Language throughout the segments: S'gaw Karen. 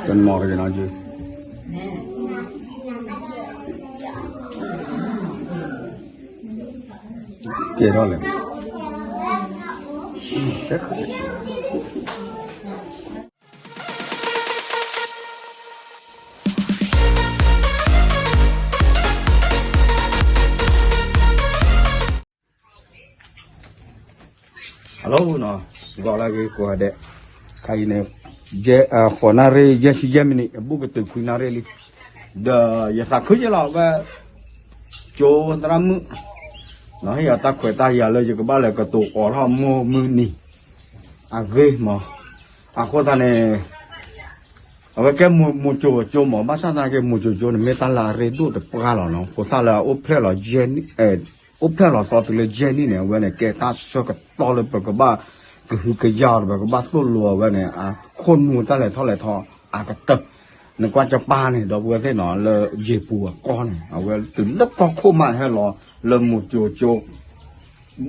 တနီၤတဂ့ၤနီၤ, ကဲထီၣ်လဲၣ်. Hello နီၤ, ဂီၤလၢဂ့ၤကိးဂၤဒဲး, ခါအံၤန့ၣ် ဃိးနၣ်ရံၣ် ယဲၢ်ဆံယဲၢ်မံးနံး အဘူးကတုၤခွံနၣ်ရံၣ်လံ, ဒီးယသးခုယဲလီၤဝဲ, ကၠိသရၣ်မုၣ် နီၤ ဟ့ၣ်ယၤတၢ်ခွဲးတၢ်ယာ်လၢယကဘၣ်လဲၤကတိၤအိးထီၣ်မိၢ်မုၢ်နံၤ အဂ့ၢ်မး, အဃိသတးန့ၣ် အဝဲကဲမိၤစိၤကၠိမး, ဘၣ်ဆၣ်သနာ်က့ မိၤစိၤကၠိန့ၣ် မ့ၢ်တၢ်လၢအရ့ဒိၣ်တပှၢ်လီၤနီၤ, ဖိသၣ်လၢအအိၣ်ဖျဲၣ်လီၤ အိၣ်ဖျဲၣ်လီၤသီတုၤလၢယဲၢ်နံၣ်န့ၣ် အဝဲန့ၣ် ကဲတၢ်ဆၢကတီၢ်လၢပကဘၣ်ကဟုကယာ်ဒီး ပကဘၣ်သိၣ်လိအဝဲန့ၣ် အခိၣ်နူာ်တၢ်လဲၤထီၣ်လဲၤထီအကတၢၢ်, နကွၢ်ကၠပၢ်န့ၣ် ဒီပုၢ်ဝဲၢ်သ့ၣ်နီၤ လၢယ့ၤပူၤအကီၢ်န့ၣ် အဝဲတုၤလၢကီၢ်ခိၣ်မးဟဲလီၤ လၢမိၤစိၤကၠိ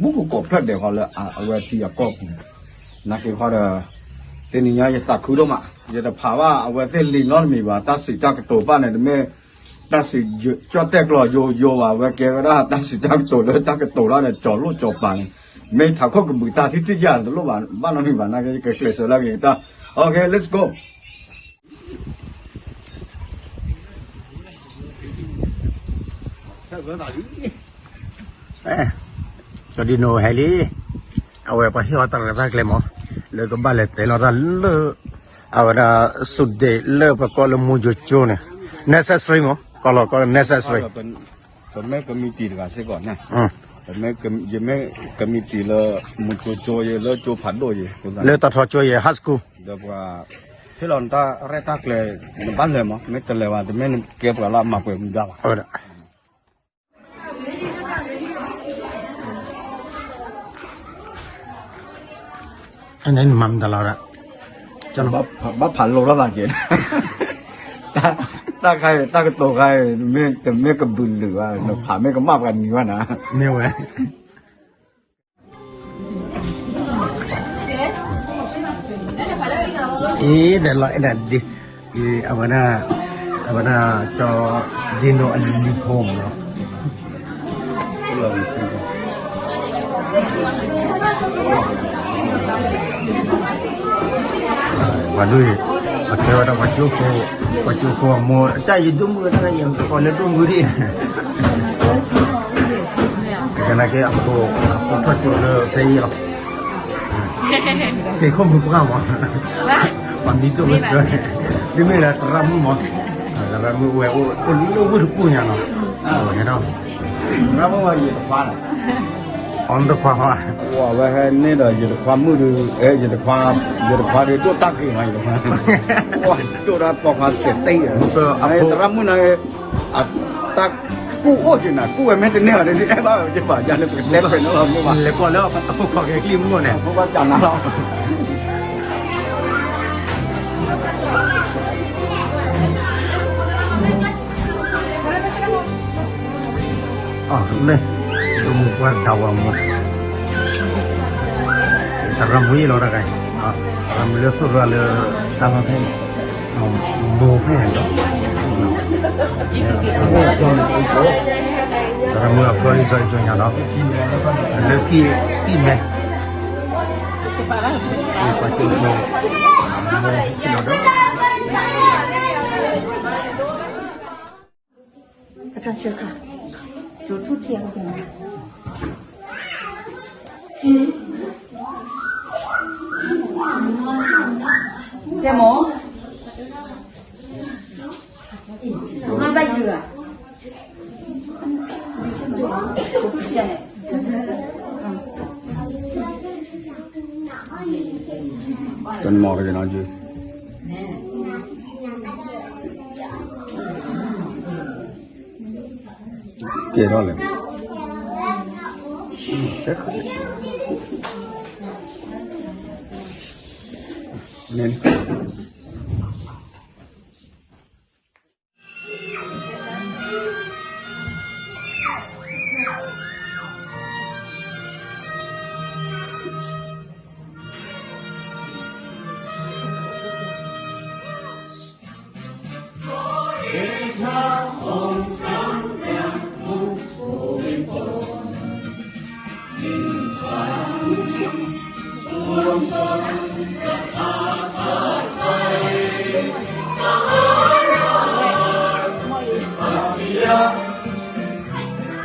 ဘူးကကိးဖျၢၣ်ဒဲးဃီလၢအဝဲထံအကီၢ်ပူၤန့ၣ်, နာ်က့ဃီဒီး တနံၤညါယသးခုဒိၣ်မး, ယတဖးဘၣ်အဝဲသ့ၣ်လံာ်နီတမံၤဘၣ်, တၢ်စံးတၢ်ကတိၤဘၣ်န့ၣ် တမ့ၢ်တၢ်စံးကၠီၣ်တဲာ်ကျီယိယိဘၣ်, အဝဲကဲဝဲဒၣ်တၢ်စံးတၢ်ကတိၤလၢတၢ်ကတိၤတၢ်န့ၣ် ကၠီၤလိၣ်ကၠီၤပၤန့ၣ်, မ့ၢ်ထးခိၣ်ကဘုးတၢ်ထံထံၣ်ယၤတလိၣ်ဘၣ် ဘၣ်နီတမံၤဘၣ်, နာ်က့ယကကျဲးစၢးလၢအဂ့ၤကတၢၢ်, OK, let's go. ကၠီၤဒံနိဟဲလံ, အဝဲပှၤဟ့ၣ်အီၤတၢ်ရဲၣ်တၢ်ကျဲၤမး, လၢကဘၣ်လဲၤတဲလီၤတၢ်လၢ အဝဲဒၣ် စူးဒ့း လၢပကိးလၢမိၤစိၤကၠိန့ၣ်, necessary မး, ကီၢ်လီၤကီးလၢ necessary, ပမ့ၢ်ကမံးတံာ်တဂၤစ့ၢ်ကီးန့ၣ်, ယမ့ၢ်ကမံးတံာ်လၢ မိၤစိၤကၠိယဲ လၢကၠိဖးဒိၣ်ယဲ, လၢတီၤထီကၠိယဲ high school, ဒီးပှၤဟ့ၣ်လီၤနတၢ်ရဲၣ်တၢ်ကျဲၤ နဘၣ်လဲၤမး, မ့ၢ်တလဲၤဘၣ် တမ့ၢ်နကဲပှၤလၢအမၤပှဲၤမူဒါဘၣ်. အန့ၣ်နမၤမတၤလီၤဒၣ်, ဘၣ်ဖးလိထီၣ်သးက့ၤ, တၢ်ခါအံၤ တၢ်ကတိၤခါအံၤ တမ့ၢ်ကဘုးလုာ်ဘၣ်, နဖးမ့ၢ်ကမၣ်ပှၤနံၤဘၣ်နၤ, မ့ၢ်ဝဲ အံၤဒီးလီၤအဲၣ်ဒၣ်ဒ်, အဝဲဒၣ်, အဝဲဒၣ် ကၠီၤဒံနိအလံၤဖိမးနီၤ, ပှၤဒိၣ်အံၤ, ပှၤတဲဝဲဒၣ်ပှၤကၠိဖိ, ပှၤကၠိဖိအမိၢ် တၢ်ယဒိၣ်မုၣ်ဝဲဒၣ်ယဲ ပကိးလၢဒိၣ်မုၣ်ဒံး, ကနၣ်က့ အဖိ, အဖိထီၣ်ကၠိလၢဖဲအံၤလီၤ, သ့ၣ်ခိၣ်မုၢ်ပှၢ်မး, ပှၤမံၤဒိၣ်ဝဲကၢ, ဒ်မ့ၢ်လၢသရၣ်မုၣ်မး, သရၣ်မုၣ်အိၣ်ဝဲအိၣ်လၢဝ့ၢ်တကူၣ်ညါနီၤ, ဟဲထီၣ် သရၣ်မုၣ်ဝဲယတခွါလီၤ, အီၤတခွါ, ဝဲဟဲန့ၣ်ဒီးယတခွါမုၣ်ဒီး, ယတခွါ, ယတခွါဒီးဒိၣ်တၢ်ဂ့ၤမး, ယတခွါ, ဒိၣ်ဒၣ်ပိာ်ခွါစဲးတ့ၢ်, သရၣ်မုၣ်န့ၣ်, အတၢ်ကူၣ်အိၣ်က့ၤနၤ ကူၣ်ဝဲမ့ၢ်တန့ၢ်ဘၣ်ဒီး အဲၣ်ဘၣ်ဝဲက့ၤဘၣ်ယၤန့ၣ် ပကတဲဖဲန့ၣ်လီၤမ့ၢ်ဘၣ်, လဲၤကိးလၢအဖိခွါက့ၤကျံမုၢ်န့ၣ်, ဖိခွါကနၤလီၤ အမ့ၢ်, ဒိၣ်မုၢ်ပှၢ်ဒၣ်ဝဲမး, သရၣ်မုၣ်အံၤလီၤတၢ်ဂၤ, သရၣ်မုၣ်လၢသိၣ်ရၣ်လၢတၢ်လီၢ်ဖဲန့ၣ်, ဘိဖဲန့ၣ်ဒီး, သရၣ်မုၣ်အဖျီလံစီၤအံၤကၠိညါဒီး, လၢကံၢ်မဲ, ပှၤကၠိဖိ, ဒီး အတၢ်ဆၢခါ, ကျိထူၣ်ထံအကပူၤ, ကဲမီၢ်, မ့ၢ်ဘၣ်ယုာ်ဧါ, ကျိထူၣ်ထံန့ၣ်, တနီၤတဂ့ၤနီၤယုာ် ကဲထီၣ်လဲၣ်, မ့ၢ်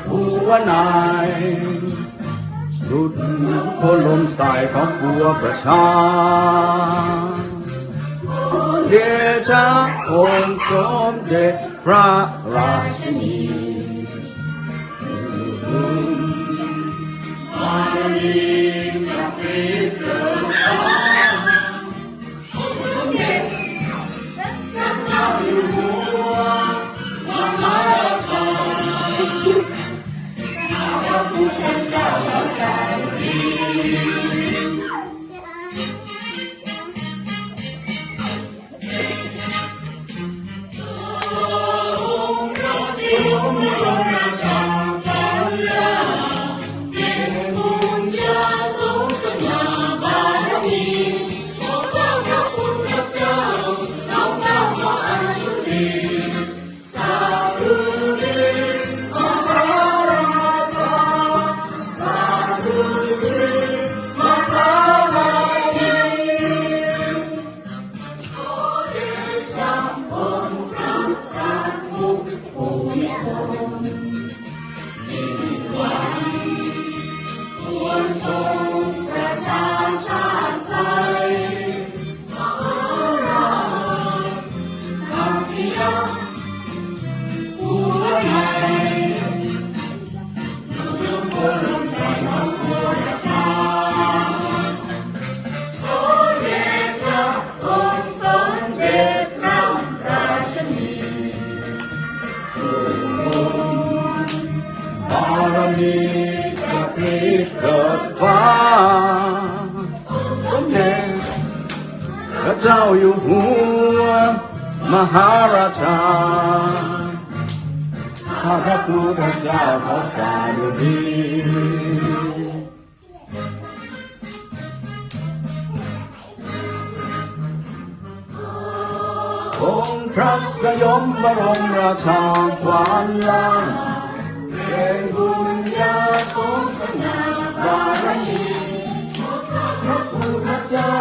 ผู้ว่าใน ดุจโคลมใสของปวงประชา เดชะองค์สมเด็จพระราชินี บารมีจะผลิดเกิดฟ้า สมเด็จพระเจ้าอยู่หัว มหาราชา ข้าพระพุทธเจ้าขอสาดุดี องค์พระสยมบรมราชาขวัญล้าน เป็นบุญญาสงสง่าบารมี พระพุทธเจ้า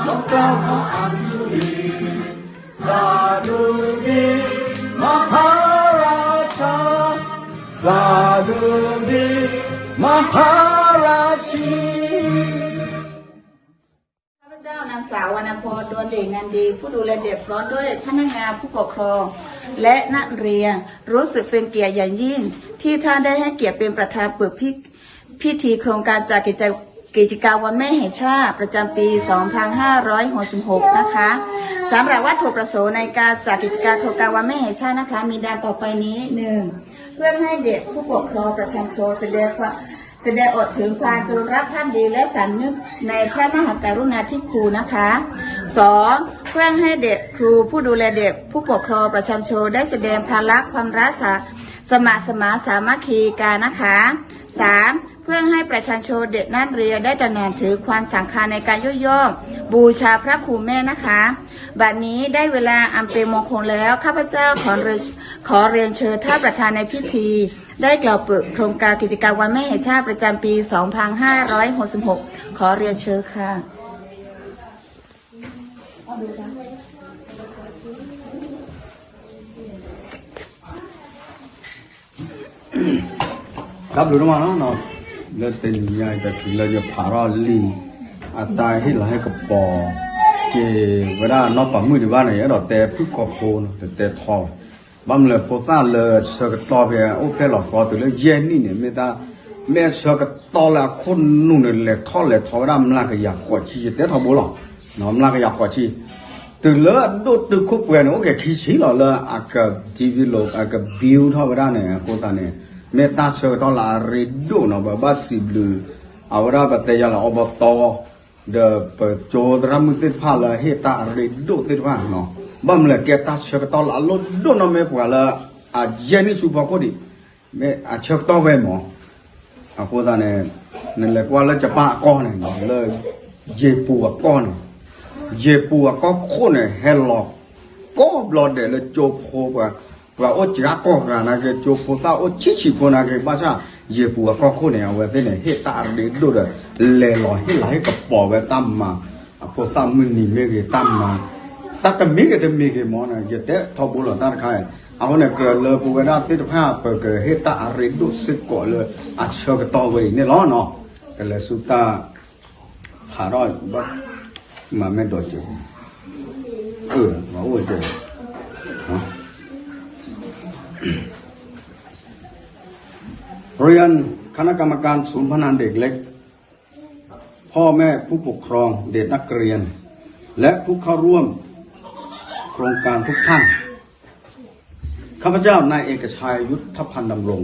น้อมเกล้าขออัญชลี สาดุดีมหาราชา สาดุดีมหาราชินี ข้าพเจ้านางสาววรรณพร ดวงเด่นงานดี ผู้ดูแลเด็กพร้อมด้วยพนักงานผู้ปกครอง และนักเรียน รู้สึกเป็นเกียรติอย่างยิ่ง ที่ท่านได้ให้เกียรติเป็นประธานเปิดพิ พิธีโครงการจัดกิจ กิจกรรมวันแม่แห่งชาติประจำปี สองพันห้าร้อยหกสิบหก นะคะ สำหรับวัตถุประสงค์ในการจัดกิจกรรมโครงการวันแม่แห่งชาตินะคะ มีดังต่อไปนี้ หนึ่ง เพื่อให้เด็กผู้ปกครองประชาชนแสดงความ แสดงออกถึงความจงรักภักดีและสำนึกในพระมหากรุณาธิคุณนะคะ สอง เพื่อให้เด็กครูผู้ดูแลเด็กผู้ปกครองประชาชนได้แสดงพลังความรักสา สมัครสมานสามัคคีกันนะคะ สาม เพื่อให้ประชาชนเด็กนักเรียนได้ตระหนักถึงความสำคัญในการยกย่องบูชาพระคุณแม่นะคะ บัดนี้ได้เวลาอันเป็นมงคลแล้ว ข้าพเจ้าขอเรียน ขอเรียนเชิญท่านประธานในพิธี ได้กล่าวเปิดโครงการกิจกรรมวันแม่แห่งชาติประจำปี สองพันห้าร้อยหกสิบหก ขอเรียนเชิญค่ะ တၢ်ဘျုးဒိၣ်မးလီၤနီၤ, လၢတနံၤညါအံၤတချုးလၢယဖးထီၣ်လံာ် အတၢ်ဟ့ၣ်လီၤဟဲကပီၤ က့ၤဝဲဒၣ်နီၢ်ပၤမုၣ်ဒံးဘၣ်န့ၣ် ယအဲၣ်ဒိးတဲဖုၣ်ကိာ်ဖိနီၤ, တတဲထီလီၤ. ဘၣ်မနုၤလဲၣ်ဖိသၣ်လၢဆၢကတီၢ်ဖဲအိၣ်ဖျဲၣ်လီၤသီတုၤလၢယဲၢ်နံၣ်န့ၣ် မ့ၢ်တၢ် မ့ၢ်ဆၢကတီၢ်လၢအခိၣ်နူာ်န့ၣ် လဲၤထီၣ်လဲၤထီဝဲဒၣ်မျးကယၤဃိးဆံ ယတဲထီဘိလီၤ, မျးကယၤဃိးဆံ တုၤလၢအဒိၣ်တုာ်ခိၣ်ပှဲၤန့ၣ် အိၣ်က့ၤခံဆံလီၤ လၢအက develop အက build ထီၣ်ဝဲဒၣ်န့ၣ် အဃိသတးန့ၣ် မ့ၢ်တၢ်ဆၢကတီၢ်လၢအရ့ဒိၣ်နီၤ, ပဘၣ်စံးဘျုး အဝဲဒၣ်ပတဲယၤလၢအီဘတီ ဒီးပကၠိသရၣ်မုၣ်သ့ၣ်တဖၣ်လၢဟ့ၣ်တၢ်အရ့ဒိၣ်သ့ၣ်တဖၣ်နီၤ, ဘၣ်မနုၤလဲၣ် ကဲတၢ်ဆၢကတီၢ်လၢအလိၣ်ဒိၣ်နီၢ်မ့ၢ်ပှၤလၢ အယဲၢ်နံၣ်ဆူဖီခိၣ်ဒံး မ့ၢ်အဆၢကတီၢ်ဝဲမး, အဃိသတးန့ၣ် နလဲၤကွၢ်လၢကပၣ်အကီၢ်န့ၣ် လၢ ယ့ၤပူၤအကီၢ်န့ၣ်, ယ့ၤပူၤအကီၢ်ခိၣ်န့ၣ် ဟဲလီၤ ကိးဘျီဒဲးလၢကၠိဖိ ပှၤအိၣ်စှၤကီၢ်ဂၤနာ်က့ ကၠိဖိသၣ်အိၣ်ဆံးဆံးဖိနာ်က့ ဘၣ်ဆၣ် ယ့ၢ်ပူၤအကီၢ်ခိၣ်န့ၣ် အဝဲသ့ၣ်န့ၣ် ဟ့ၣ်တၢ်အရ့ဒိၣ်ဒီး လဲၤလီၤဟ့ၣ်လၤဟ့ၣ်ကပီၤဝဲတၢ်မၤ အဖိသၣ်မုၢ်နံၤမ့ၢ်ဂ့ၤ တၢ်မၤ တၢ်တမံၤဂ့ၤတမံၤဂ့ၤမ့ၢ်န့ၣ် ယတဲထီဘိလီၤတၢ်တခါအံၤ အဃိန့ၣ် ကလၢပဝဲဒၣ်သ့ၣ်တဖၣ် ပကဟ့ၣ်တၢ်အရ့ဒိၣ်စ့ၢ်ကီးလၢအဆၢကတီၢ်ဝဲအံၤန့ၣ်လီၤနီၤ. ကလဲၤဆူတၢ် ဖးထီၣ်ဘၣ် မၤမဲာ်ဒိးစဲး မၤအိၣ်စဲး เรียนคณะกรรมการศูนย์พัฒนาเด็กเล็ก พ่อแม่ผู้ปกครองเด็กนักเรียน และผู้เข้าร่วมโครงการทุกท่าน ข้าพเจ้านายเอกชัย ยุทธพันธ์ดำรง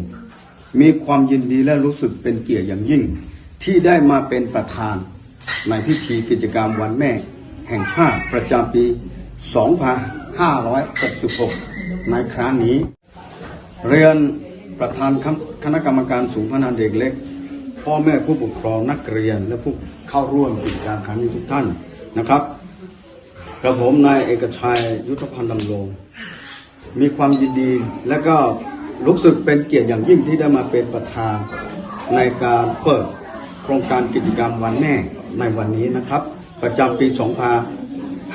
มีความยินดีและรู้สึกเป็นเกียรติอย่างยิ่ง ที่ได้มาเป็นประธานในพิธีกิจกรรมวันแม่แห่งชาติประจำปี สองพันห้าร้อยหกสิบหก ในครั้งนี้ เรียนประธานคณะกรรมการศูนย์พัฒนาเด็กเล็ก พ่อแม่ผู้ปกครองนักเรียน และผู้เข้าร่วมกิจกรรมครั้งนี้ทุกท่านนะครับ กระผมนายเอกชัย ยุทธพันธ์ดำรง มีความยินดีและก็รู้สึกเป็นเกียรติอย่างยิ่งที่ได้มาเป็นประธานในการเปิดโครงการกิจกรรมวันแม่ในวันนี้นะครับ ประจำปี สองพัน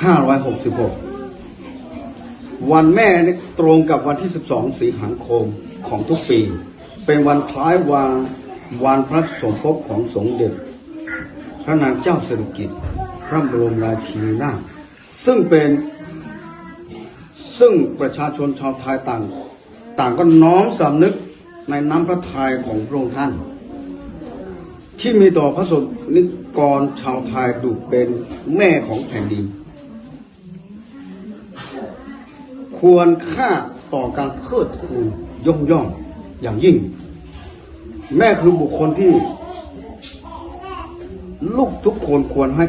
ห้าร้อยหกสิบหก วันแม่ตรงกับวันที่ สิบสอง สิงหาคมของทุกปี เป็นวันคล้ายวันวันพระสมภพของสมเด็จพระนางเจ้าสิริกิติ์ พระบรมราชินีนาถ ซึ่งเป็น ซึ่งประชาชนชาวไทยต่าง ต่างก็น้อมสำนึกในน้ำพระทัยของพระองค์ท่าน ที่มีต่อพระสงฆ์นิกรชาวไทยดุจเป็นแม่ของแผ่นดิน ควรค่าต่อการเทิดทูนยกย่องอย่างยิ่ง แม่คือบุคคลที่ ลูกทุกคนควรให้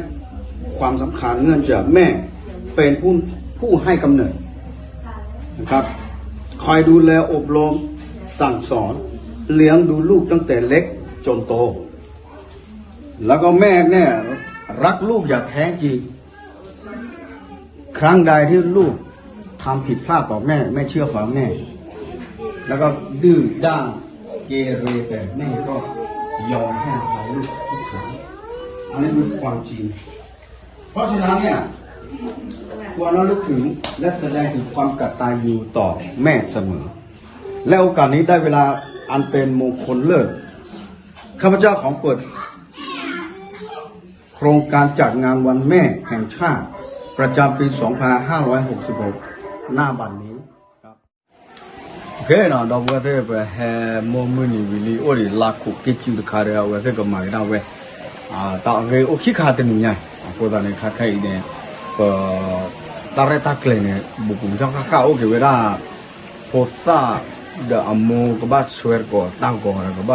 ความสำคัญเนื่องจากแม่เป็นผู้ผู้ให้กำเนิดนะครับ คอยดูแลอบรมสั่งสอนเลี้ยงดูลูกตั้งแต่เล็กจนโต แล้วก็แม่เนี่ยรักลูกอย่างแท้จริง ครั้งใดที่ลูกทำผิดพลาดต่อแม่ แม่เชื่อฟังแม่ แล้วก็ดื้อด้านเกเรแต่แม่ก็ยอมให้อภัยลูกทุกครั้ง อันนี้คือความจริง เพราะฉะนั้นเนี่ยควรระลึกถึงและแสดงถึงความกตัญญูต่อแม่เสมอ และโอกาสนี้ได้เวลาอันเป็นมงคลเลิศ ข้าพเจ้าขอเปิด โครงการจัดงานวันแม่แห่งชาติประจำปี สองพันห้าร้อยหกสิบหก ณ บัดนี้ครับ โอเคနီၤ ဒီပုၢ်ဝဲၢ်သ့ၣ် ပဟဲမိၢ်မုၢ်နံၤဝံၤလံ အိၣ်ဒံးလါခိၣ်က့ၢ်ကူတခါဒီး အဝဲသ့ၣ်ကမၤကဒါဝဲ တၢ်အဂ့ၢ်အိၣ်ခံခါတနံၤညါ အဃိသတးန့ၣ် ခဲခဲအံၤန့ၣ် ပ တၢ်ရဲၣ်တၢ်ကျဲၤန့ၣ် ဘူးဘူးကၠီကၣ်ဃၣ်အိၣ်က့ၤဝဲဒၣ် ဖိသၣ်ဒီးအမိၢ်ကဘၣ်ဆွဲတကိးတၢ်ဂီၤဒီး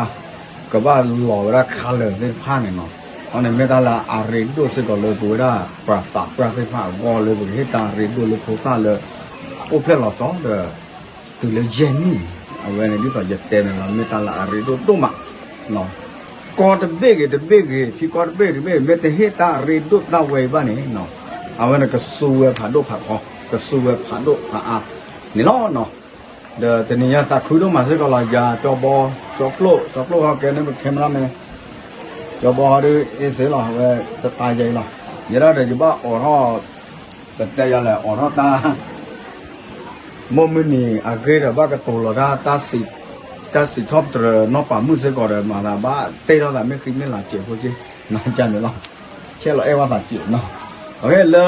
ကဘၣ်လီၤဝဲဒၣ် color သ့ၣ်တဖၣ်န့ၣ်နီၤ အဃိန့ၣ်မ့ၢ်တၢ်လၢအရ့ဒိၣ်စ့ၢ်ကီးလၢပဝဲဒၣ်ပှၤသးပှၢ်သ့ၣ်တဖၣ်အဂီၢ်လၢပကဟ့ၣ်တၢ်ရ့ဒိၣ်လၢဖိသၣ်လၢ အိၣ်ဖျဲၣ်လီၤသီဒီး တုၤလၢယဲၢ်နံၣ် အဝဲန့ၣ်ဒ်သိးယတဲန့ၣ်လီၤ မ့ၢ်တၢ်လၢအရ့ဒိၣ်ဒိၣ်မး ကီတဘ့ၣ်ဂ့ၤတဘ့ၣ်ဂ့ၤ ထံကီၢ်တဘ့ၣ်တဘ့ၣ် မ့ၢ်တဟ့ၣ်တၢ်ရ့ဒိၣ်တၢ်ဝဲအံၤဘၣ်န့ၣ် အဝဲန့ၣ်ကစူဝဲဖးဒိၣ်ဖးထီ ကစူဝဲဖးဒိၣ်ဖးအါန့ၣ်လီၤ. ဒီးတနံၤညါသးခုဒိၣ်မးစ့ၢ်ကီးလီၤ ယၤကၠီဘီ ကၠီကျိၣ် ကၠီကျိၣ်ဟီကဲန့ၣ် ပ camera man ကၠီဘီဟီဒ်အ့ၣ်စ့လီၤ အဝဲ style ယၤအံၤလီၤ ယဲဒၣ်ဒီးယဘၣ်အိးထီၣ် ပတဲယၤလဲၣ် အိးထီၣ်တၢ် မိၢ်မုၢ်နံၤအဂ့ၢ်ဒီးဘၣ်ကတိၤလီၤတၢ် တၢ်စံးထီၣ်ပတြၢၤနီၢ်ပၤမုၣ်စ့ၢ်ကီးဒီး မၤသးဘၣ်တ့ထီၣ်သးမ့ၢ်ဃံမ့ၢ်လၤစဲးဖိက့ နီၢ်ကၢ်န့ၣ်လီၤ ဆဲးလီၤအဲၣ်ဝဲသးစဲးနီၤ အဂ့ၢ်လၢ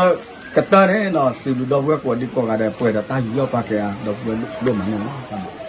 ကတၢၢ်န့ၣ်နီၤ စံးဘျုးဒီပုၢ်ဝဲၢ်ကိးဒံကိးဂၤဒဲး ပှဲၤဒီးတၢ်ယူးယီၣ်ပာ်ကဲဧါ ဒီပုၢ်ဝဲၢ်ဒိၣ်မးန့ၣ်လီၤ.